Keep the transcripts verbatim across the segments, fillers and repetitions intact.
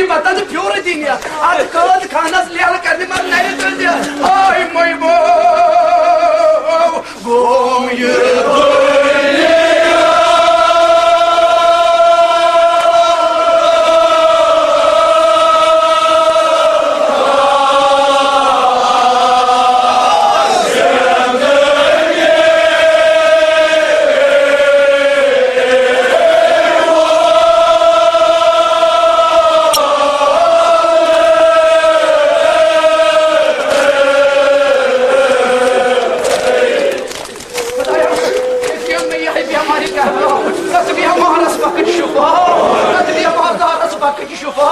مطلب پھیورٕ دِنہِ، اتھ قٲد خانس لیلہٕ کرنہِ منٛز نرِ تُلنہِ۔ آے مُیبو، گوم یہِ خدایا، ییٚتہِ کیٛاہ مےٚ یِہوٚے بٮ۪مارِ کرنٲو، تَتھ بٮ۪مارَس بخش شفا، تَتھ بٮ۪مار دارَس بخش شفا،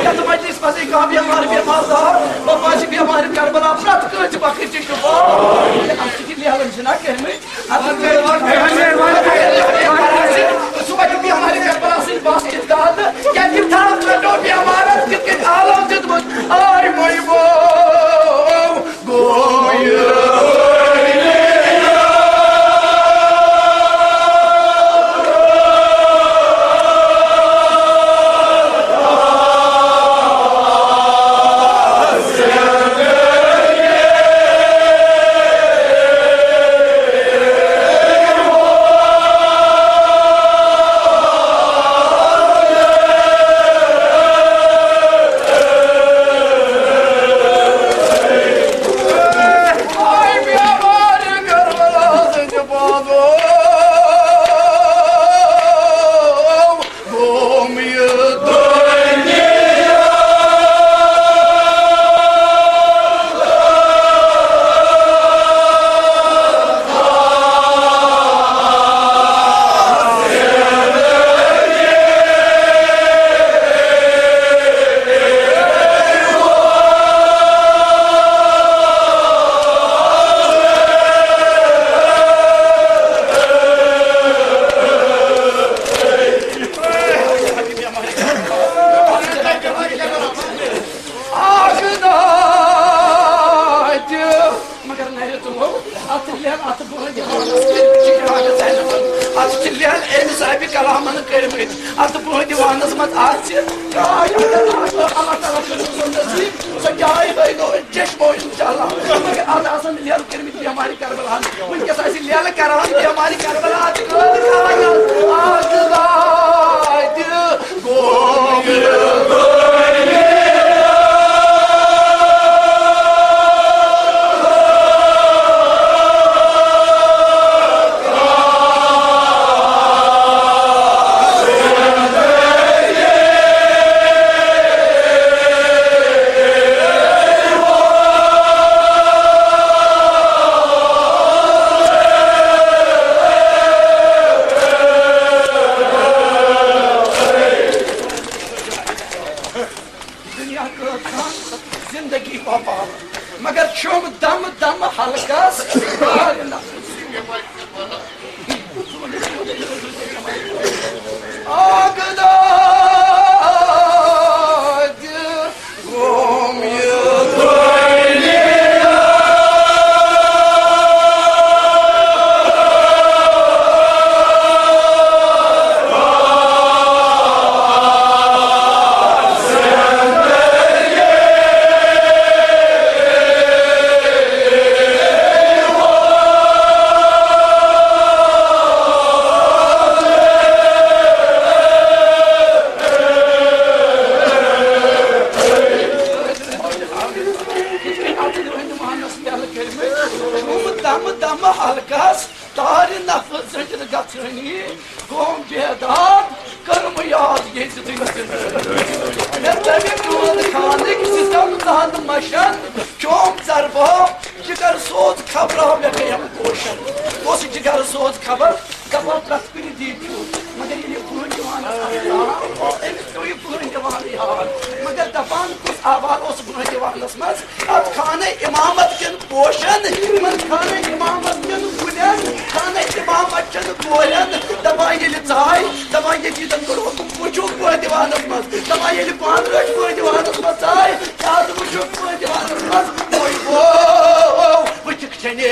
یَتھ مجلِس منٛزٕے کانٛہہ بٮ۪مار، بٮ۪مار دار، بہٕ باسہِ بٮ۪مارِ کربلا، پرٛٮ۪تھ کٲنٛسہِ بخش شفا۔ اَتھ چھِ تِم یَوَن چھِنہ کٔرمٕتۍ۔ صبح کی بیماری کا بڑا سن باس کے داد، کیا کردار لٹو بیمار، کت کت عالم دیتمت، آے مُیبو، گوم یہِ مگر نرِ تُلو، اتھ لیل، اتھ برونٛہہ دیوانس کٔرمٕتۍ چھِ جناب زینبن۔ اتھ چھِ لیل امہِ صاحبِ کلامن کٔرمٕتۍ۔ اتھ برونٛہہ دیوانس منٛز آسہِ جاے، اگر آسہِ اللہ تعالیٰ کٔرِو سُہ نصیب، سۄ جاے ہٲینو أسۍ چشمو انشاءاللہ۔ مگر اتھ آسن لیل کٔرمٕتۍ بیمارِ کربلاہن۔ وٕنکیٚس آسہِ لیل کران بیمارِ کربلا تہِ قٲدر کران۔ اکھ زٕ ترٛےٚ۔ دنیا کۭژہن زندگی وفا، مگر چھُم دم دم حلقس۔ اکھ دۄہ گوٚم یہِ دُنیا۔ دم دم حلقس تارِ نفس زنجر گژھٲنی۔ گوم بیداد، کٔرم یاد ییٚتہِ تُہۍ ٲسِو۔ مےٚ تَمہِ قٲد خانٕکۍ ستم تہن مشن، چوم ضربو، جگر سوز خبرا مےٚ گٔیم کوشن۔ اوس جگر سوز خبر، دپان پرٛٮ۪تھ کُنہِ دی پیوٗت۔ مگر ییٚلہِ یہِ کٕہٕنۍ دِوان ٲس اَتھٕ تام، أمِس پیوٚو یہِ کٕہٕنۍ دِوان یاد۔ مگر دپان کُس احوال اوس برونٛہہ دِوانس منٛز؟ اتھ خانہ امامت کٮ۪ن پوشن، یمن خانہ امامت کٮ۪ن کُلٮ۪ن، خانہ امامت چٮ۪ن کورٮ۪ن، دپان ییٚلہِ ژاے، دپان ییٚتہِ ییٚتٮ۪ن کوٚر حُکُم، وٕچھِو کٲنٛسہِ دیوانس منٛز، دپان ییٚلہِ پانہٕ رٔٹۍ کٲنٛسہِ دیوانس منٛز ژاے، کیٛاہ حظ وٕچھِو کٲنٛسہِ دیوانس منٛز؟ وۄنۍ گوٚو، وٕچھِکھ چھَنہِ۔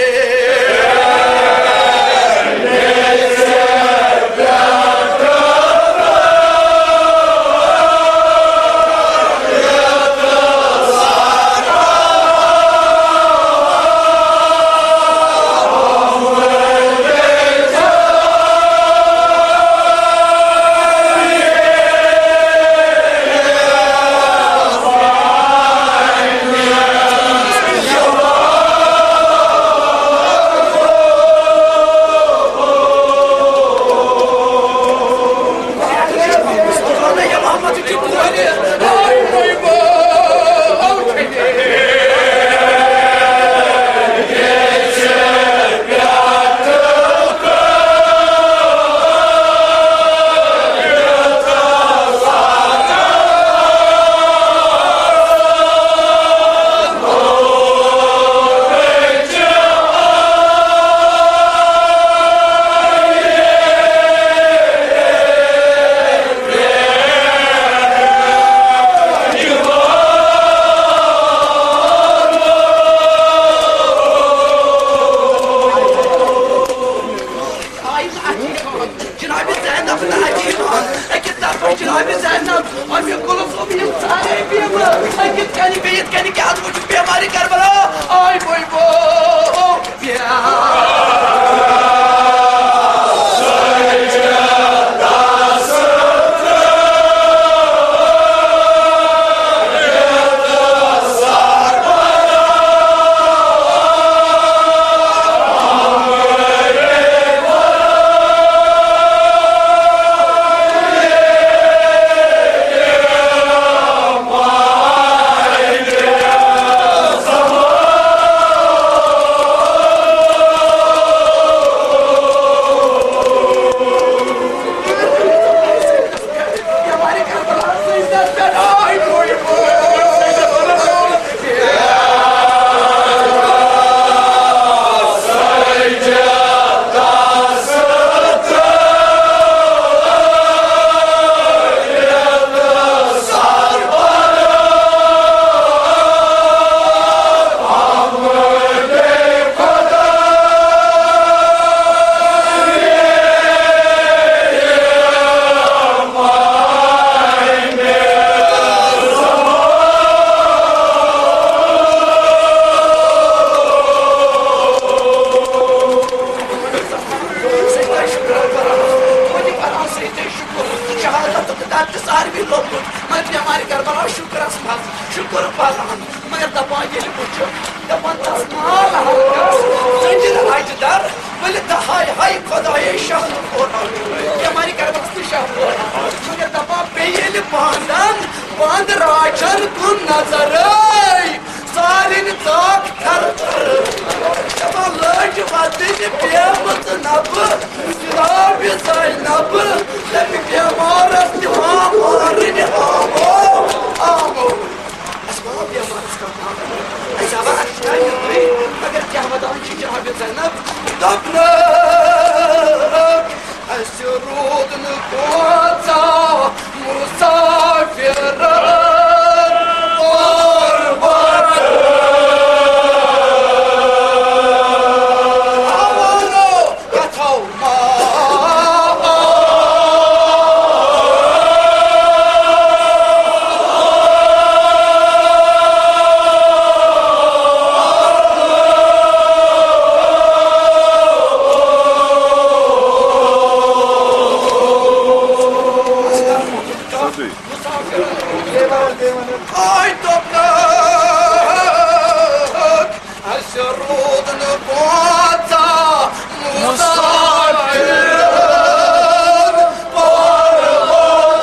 آ، شُکرَس منٛز، شُکُر پَران، مگر دَپان ییٚلہِ وٕچھُکھ، دَپان تَس نال ہلکَس، زٔنجِر اَجہِ دَر، ؤلِتھ ہاے ہاے خۄدایے شاہ پورہ، بٮ۪مارِ کَرَس تہِ شاہ پورہ، مگر دَپان بیٚیہِ ییٚلہِ بانٛدَن، بانٛد راجَن کُن نظرٕے، سارِنٕے ژاکھ تھَر تھَر۔ دَپان لٔج وَدٕنۍ پیمٕژ نَبہٕ، جِنابِ زینَب، دَپہِ بٮ۪مارَس دِوان مارٕنۍ آمو، آمو۔ اَسہِ ما بٮ۪مارَس کانٛہہ آمو؟ اَسہِ آو اَسہِ چھا یِتُے، مگر کیٛاہ وَدان چھِ جِنابِ زینَب؟ دوٚپنَکھ، اَسہِ روٗد نہٕ کھوژان مُسافِرَن غُربتہٕ۔ آوانو کَتھو ما آے دوٚپنَکھ، اَسہِ روٗد نہٕ بوزان مُسافِرَن پَرواز۔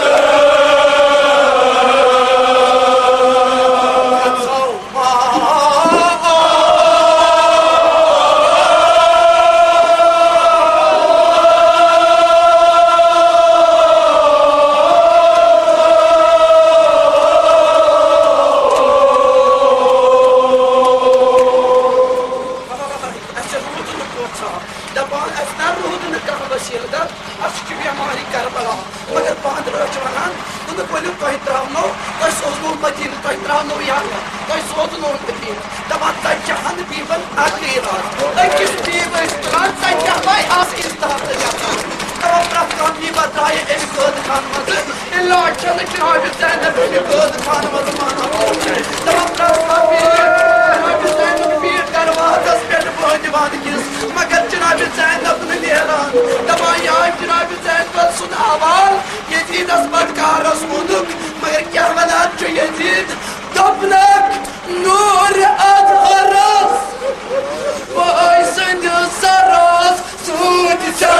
اَسہِ روٗد نہٕ پوٚژھ، دَپان اَسہِ نہ روٗد نہٕ کانٛہہ وسیٖلہٕ، دَپ اَسہِ چھِ بٮ۪مارِ کربلا۔ مگر بانٛدرٲچھ وَنان، دوٚپُکھ، "ؤلِو، تۄہہِ ترٛاونو، تۄہہِ سوزنو مدیٖنہٕ، تۄہہِ ترٛاونو یَلہٕ، تۄہہِ سوزنو مدیٖنہٕ۔" دَپان، "ژَتجی ہَن بیٖبَن اَکٕے راتھ، أکِس بیٖبۍ ٲسۍ تُلان، ژَتجی ہَن آسہٕ اِستِحاضہٕ گژھان۔" دَپان، پرٛٮ۪تھ کانٛہہ بیٖبا درٛایہِ اَمہِ قٲدٕ خانہٕ منٛزٕ، علاج چھَنہٕ جنابِ زینب ہٕنٛدِ قٲدٕ خانہٕ منٛز مانان۔ دَپان، پرٛٮ۪تھ کانٛہہ بیٖبا جنابِ زینب بیٖٹھ دروازَس پٮ۪ٹھ بٲنہِ وانہٕ کِس، مگر جنابِ زینب نہٕ نیران۔ دَپان، یا جنابِ زینب سُنٛد حوال یزیدس بدکارس ووٚنُکھ، مگر کیٛاہ ونان چھُ یزید؟ دوٚپنکھ، نوٗرِ اطہرس، بٲے سٕنٛدِس سرس سۭتۍ چھا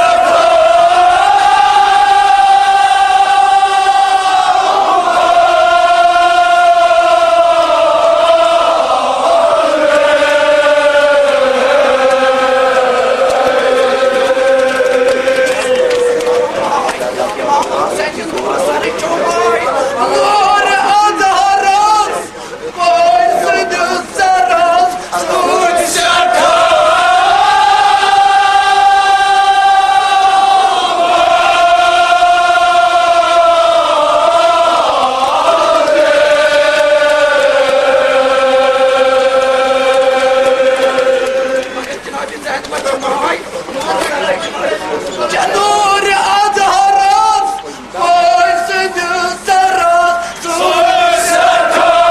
جنور اظہرس، بٲے سٕنٛدِس سرس، سُے سٮ۪ٹھاہ۔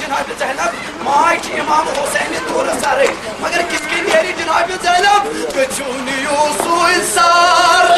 جناب زینب، ماے چھِ امام حسین نورٕ سرٕے، مگر کِتھ کٔنۍ نیرِ جناب زینب؟ گٔژھِو نِیِو سُے سر۔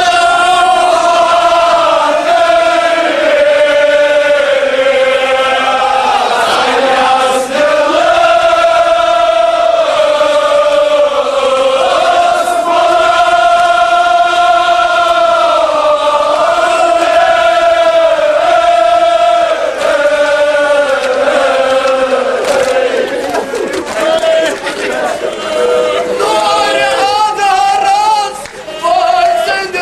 نورِ اظہرس، بٲے سٕنٛدِ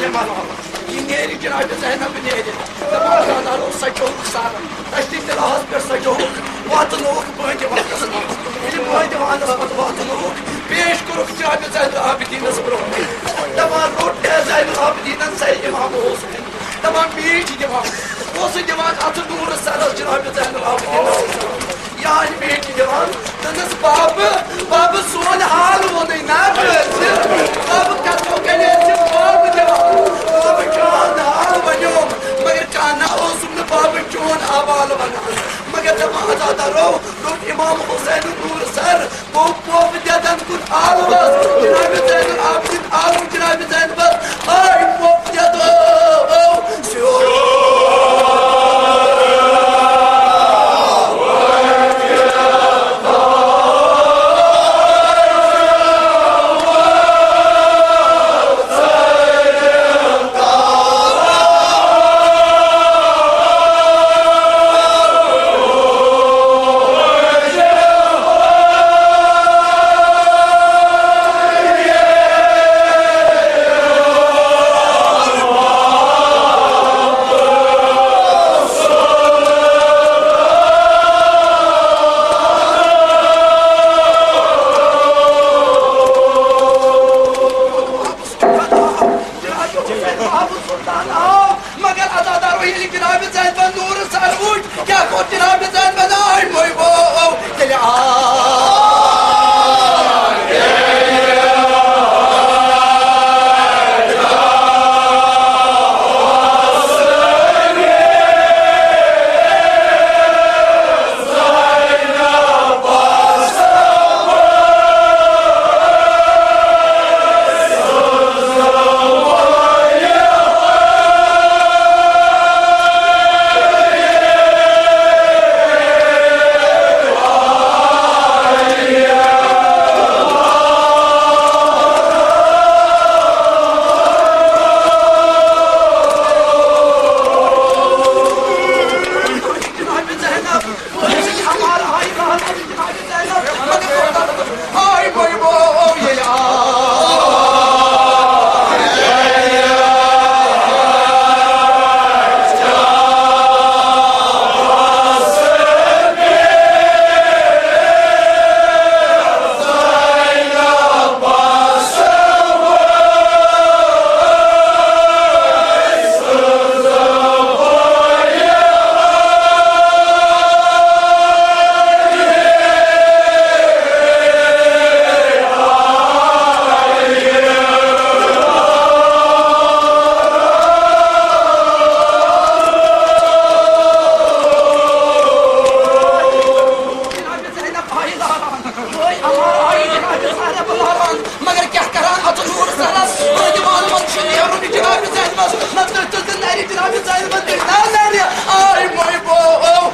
یہِ نیرِ جناب زینب نیرِ۔ دپان، "خانٛدارو، سجووُکھ سر، تشریف درگاہس پٮ۪ٹھ سجووُکھ، واتنووُکھ بٲنٛدِ وانس منٛز۔" ییٚلہِ بٲنٛدِ وانس منٛز واتنووُکھ، پیش کوٚرُکھ جناب زین العابدینس برونٛہہ۔ دپان، "روٚٹ ہے زین العابدینن سر امام حسین۔" دپان، "میٖٹھۍ دِوان۔" اوس سُہ دِوان اتھ نوٗرٕ سرس جناب زین العابدینس۔ یہِ آیہِ میٖٹھۍ دِوان۔ دوٚپنَس، "بابہٕ، بابہٕ، سون حال ووٚنُے نا کٲنٛسہِ؟ بابہٕ، کَتھو کَنہِ ٲسۍ بابہٕ دِوان؟ بابہٕ، چون حال وَنیوم، مگر کانٛہہ نہ اوسُم نہٕ بابہٕ چون احوال وَنان۔" مگر دَپان، عزادارو، دوٚپ اِمام حُسین نوٗر سَر، گوٚو پوپہٕ دٮ۪دَن کُن آلوَس، جناب زین العابدین آلو، جناب زینبَس آے پوپہٕ دٮ۪دو۔ مگر عزادارو ییٚلہِ جناب زینبن نوٗرٕ سر وُچھ، کیٛاہ کوٚر جناب زینبن؟ آے موے وو، تیٚلہِ آے۔ مگر کیٛاہ کران اَتھ نوٗر سرس؟ بٲدِ وانہٕ منٛز چھُ نیرُن جناب زینبس۔ نہ تُہۍ تُلتہٕ نرِ جناب زینبس، تُہۍ نہ نرِ۔ آے موے بو، او۔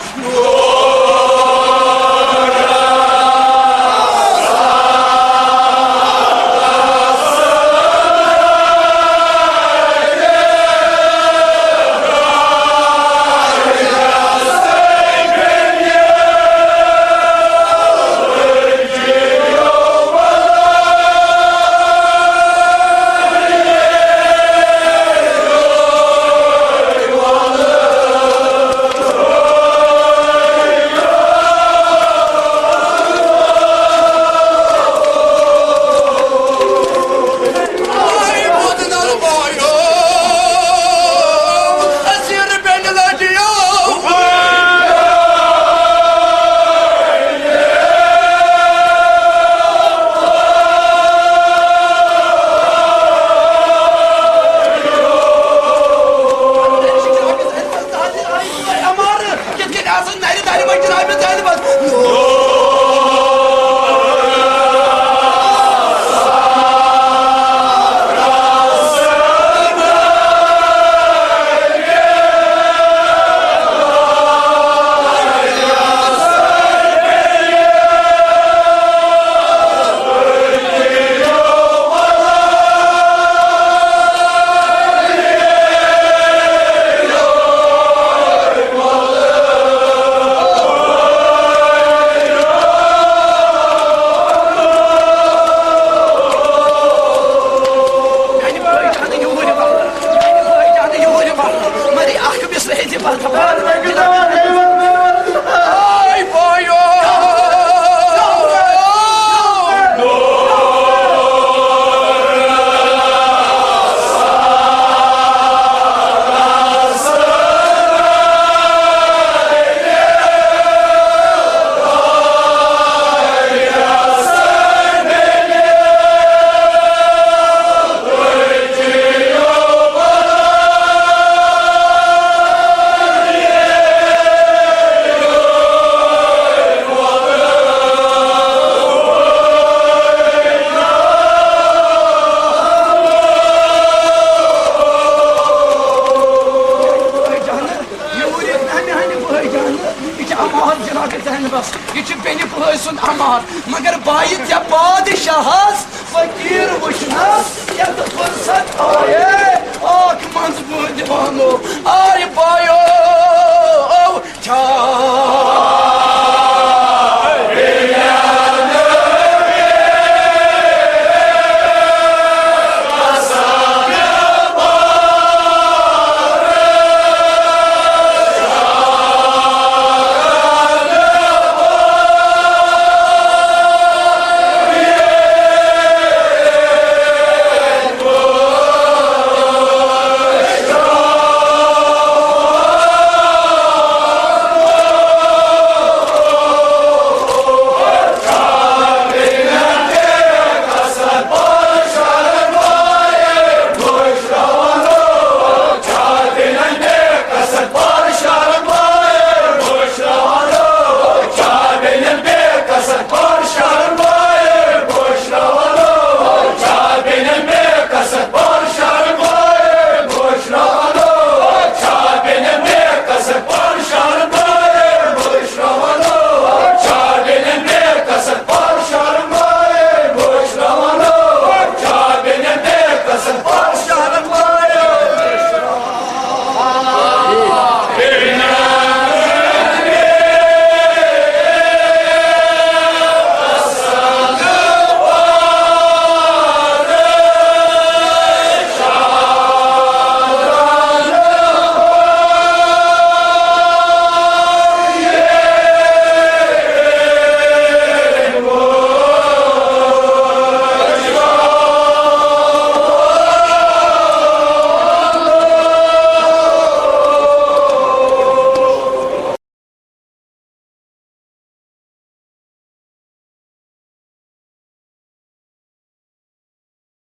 امان، مگر بایہِ ژےٚ بادشاہس۔